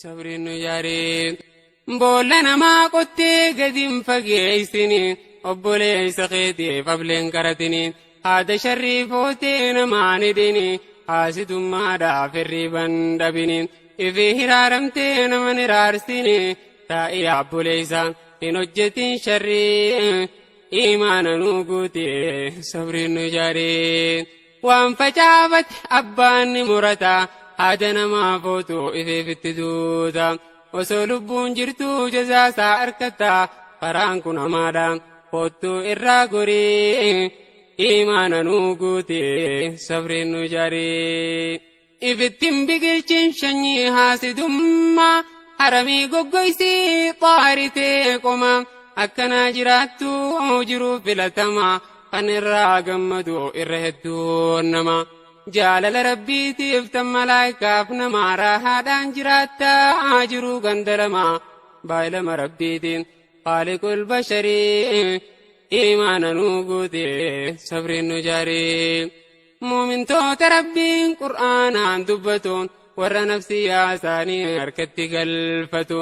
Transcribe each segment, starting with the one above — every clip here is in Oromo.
Sabriin nu jaaree. Boolla namaa qottee gadi hin fageessini. Obboleessa keetiif ableen qaratini. Haada sharrii footee namaan hidhini. Haasidummaadhaaf hirriiban dhabini. Ifi hiraaramtee naman hiraarsini. Taa'ii obboleessa hin hojjetin sharrii. Imaana nuu guute sabriin nu jaaree. Waan facaafate abbaan ni murata. Haada namaa footu ifeef itti duuta. Osoo lubbuun jirtuu jazaasaa argata. Karaan kun hamaadha. Kottuu irraa gorii. Imaana nuu guute sabriin nu jaaree. Ifittin biqilchin sanyii haasidummaa. Haramii goggoysii xaaritee qoma. Akkanaa jiraattu jiruu filatama. Kan irraa gammadu irra hedduun nama. Jaalala rabbiitiif tan malaayikaaf nama raahaadhaan jiraatta jiruu ganda lama. Baay'ilama rabbiitiin khaaliqul basharii. Imaana nuu guute sabriin nu jaaree. Muumintoota rabbiin qur'aanaan dubbatu warra nafsiyyaa isaanii harkatti galfatu.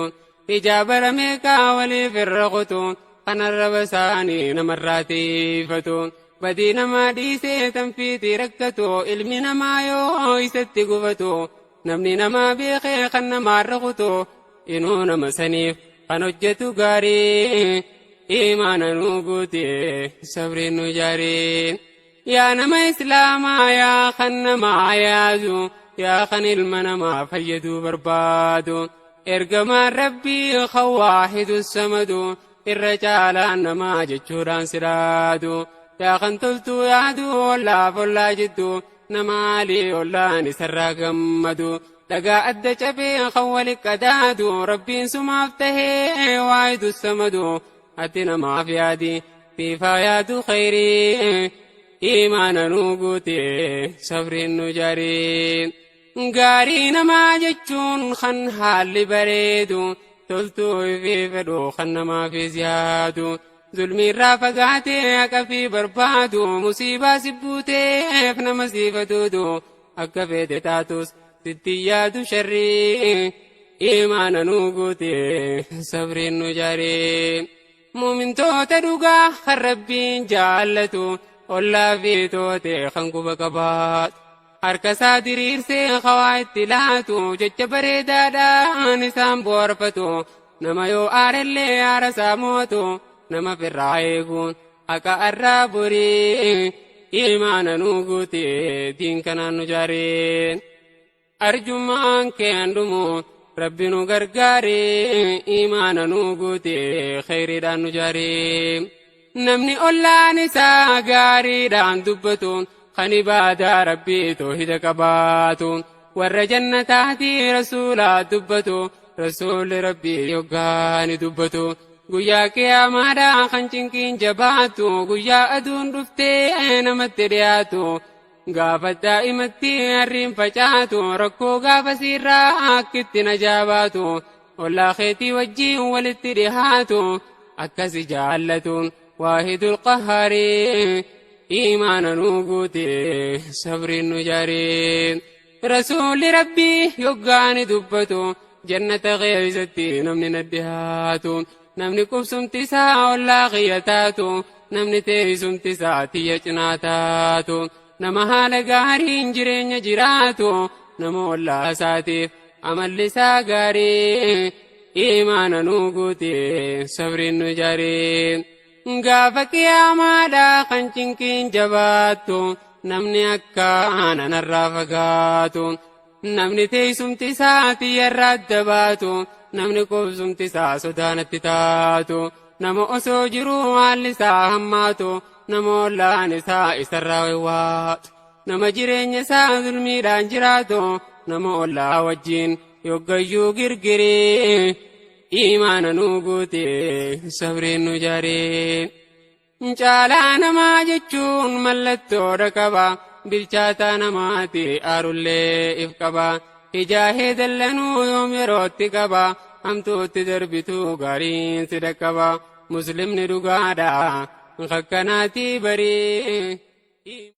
Ijaa bara meeqaa waliif irra kutu kan arraba isaanii namarraa tiifatu. Badii namaa dhiisee tanfiitii rakkatu ilmi namaa yoo isatti gufatu. Namni namaa beekee kan namaarra kutu inuu nama saniif kan hojjetu gaarii. Imaana nuu guute sabriin nu jaarii. Yaa nama islaamaa yaa kan namaa yaadu yaa kan ilma namaa fayyaduu barbaadu. Ergamaan rabbii kan waahidu samadu irra caalaan namaa jechuudhaan siraadu. Yaa kan toltuu yaadu ollaaf ollaa jiddu nama alii ollaan isarraa gammadu. Dhagaa adda cabee kan wali qadaadu rabbiin sumaaf tahee waahidu samadu. Ati namaaf yaadi siifaa yaadu khayrii. Imaana nuu guute sabriin nu jaarii. Gaarii namaa jechuun kan haalli bareedu toltuu ifii fedhu kan namaafis yaadu. Zulmiirraa fagaatee haqa fi barbaadu musiibaa si buuteef nama siifatuutu akka feete taatus sitti yaadu sharrii. Imaana nuu guute sabriin nu jaarii. Muumintoota dhugaa kan rabbiin jaallatu ollaa fi toote kan quba qabaatu. Harka isaa diriirsee hawaa itti laatu jecha bareedaadhaan isaan boorfatu. Nama yoo aarellee aara isaa mootu nama firraa eeguun haqa arraa borii. Imaana nuu guute diin kanaan nu jaaree. Arjummaan keen dhumu rabbi nu gargaaree imaana nuu guute khayriidhaan nu jaaree. Namni ollaan isaa gaariidhaan dubbatu kan ibaadaa rabbii toohida qabaatu. Warra jannataatii rasuulaa dubbatu rasuulli rabbii yoggaani dubbatu. Guyyaa qiyaamaadhaa kan cinqiin jabaatu guyyaa aduun dhuftee namatti dhiyaatu. Gaafa daa'imatti harriin facaatu rakkoo gaafa siirraa akkitti najaa baatu ollaa keetii wajjiin walitti dhihaatu akkasi jaallatu waahidul qahaarii imaana nuu guute sabriin nu jaarii. Rasuulli rabbii yoggaani dubbatu jannata keessatti namni na dhihaatu namni qubsumti isaa ollaa kiyya taatu namni teessumti isaa tiyya cinaa taatu nama haala gaariin jireenya jiraatu nama ollaa isaatiif amalli isaa gaarii imaana nuu guute sabriin nu jaarii. Gaafa qiyaamaadhaa kan cinqiin jabaattu namni akka anarraa fagaatu. Namni teessumti isaa tiyyarraa adda baatu namni qubsumti isaa sodaanatti taatu. Nama osoo jiruu haalli isaa hammaatu nama ollaan isaa isarraa waywaatu. Nama jireenya isaa zulmiidhaan jiraatu nama ollaa wajjin yoggayyuu girgiree. Imaana nuu guute sabriin nu jaaree. Caalaa namaa jechuun mallattoodha qaba. Bilchaataa namaati aarullee if qaba. Ijaahee dallanuu yoom yerootti qaba. Hamtuutti darbituu gaariin si dhaqqaba. Muslimni dhugaadha. Kakkanaati barii.